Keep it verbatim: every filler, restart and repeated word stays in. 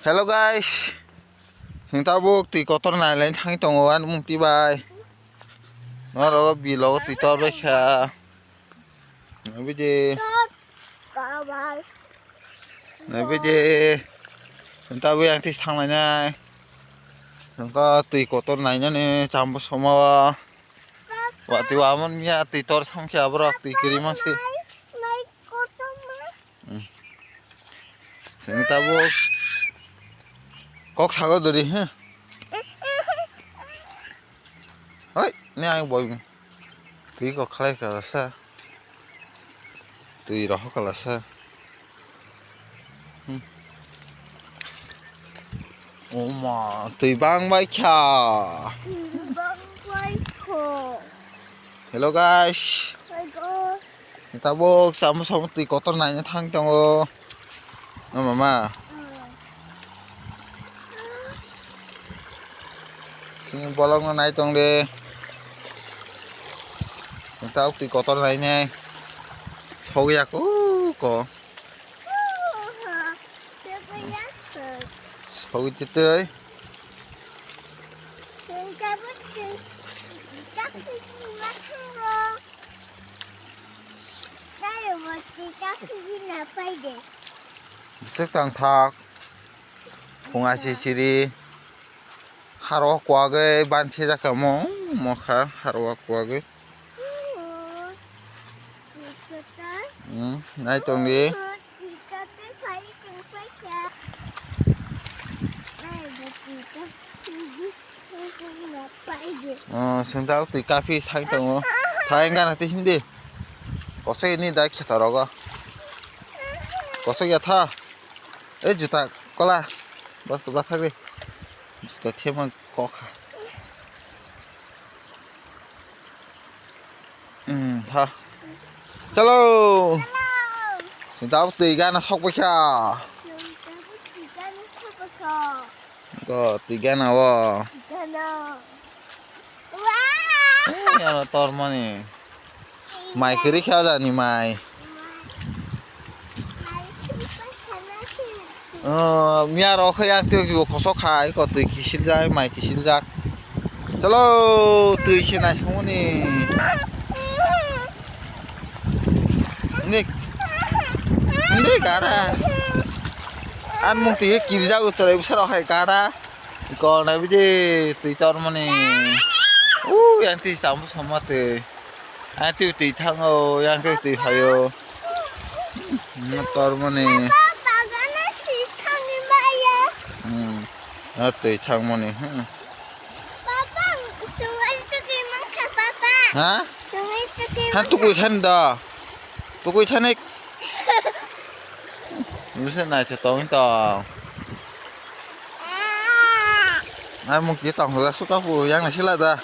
Hello guys, chwng tabuk twi kotor nailai thangwi tongo ani mukti bai. Norok bilo twi tor bai kha. Nabidi. Nabidi. Chwng tabuk yang twi thanglainai. Chwngkha twi kotor nainani chambo somo. Watwi wamon miya twi tor thangkhe aborok twi kwrwi mansi. Chwng tabuk kok sago dori, huh? Hoi, ne ang boi. Twi kok khlai kala sa. Twi roho kala sa. Hmm. Oma, twi bang bai kha. Twi bang bai kho. Hello guys. Hi guys. Tabuk samo samo twi kotor naina thang tongo. No mama. Hmm. Sini bolong no nai tong de. Tabuk twi kotor nainai. Sogya ko ko. Sogwi twi twi. Bwswk tang thak. Phung asi siri. Haro kwagwi ban thejak kha mo, mokha haro kwagwi. Hmm, nai tong di. Oh, sendal twi kapi thang tongo. Thang gana twi himdi. Kosoi ni dai kheta rogo. Kosoi ya tha. Ei juta kola. Bas bas thagri. Juta thema kokha. Hmm, tha. Chalo. Hello. Tabuk twi gana sok paikha. Tabuk twi gana sok paikha. Go twi gana o. Gana. Wow. Eh, yana tormani. Mai kwrwi kha jani mai. Oh, miya rok khe yang twi bo kosok khai ko twi kisil jai mai kisil jak. Chalo twi se nai songoni. Nik. Nik ara. An mung twi kirja go chale usaro khai kara. Kol na bidi twi tormani. U yang twi samu sama twi. Ang twi twi thango, yang twi twi phaio. Tormani. Papa, bagana si thangwi maya. Hmm. Ah, twi thangmani. Hmm. Papa, sungai tukui mangkha, Papa. Ha? Sungai tukui. Ha, tukui than da. Tukui thanik. Nuse nai se tong tong. Ai mung ki tong la suka pu yang na sila da.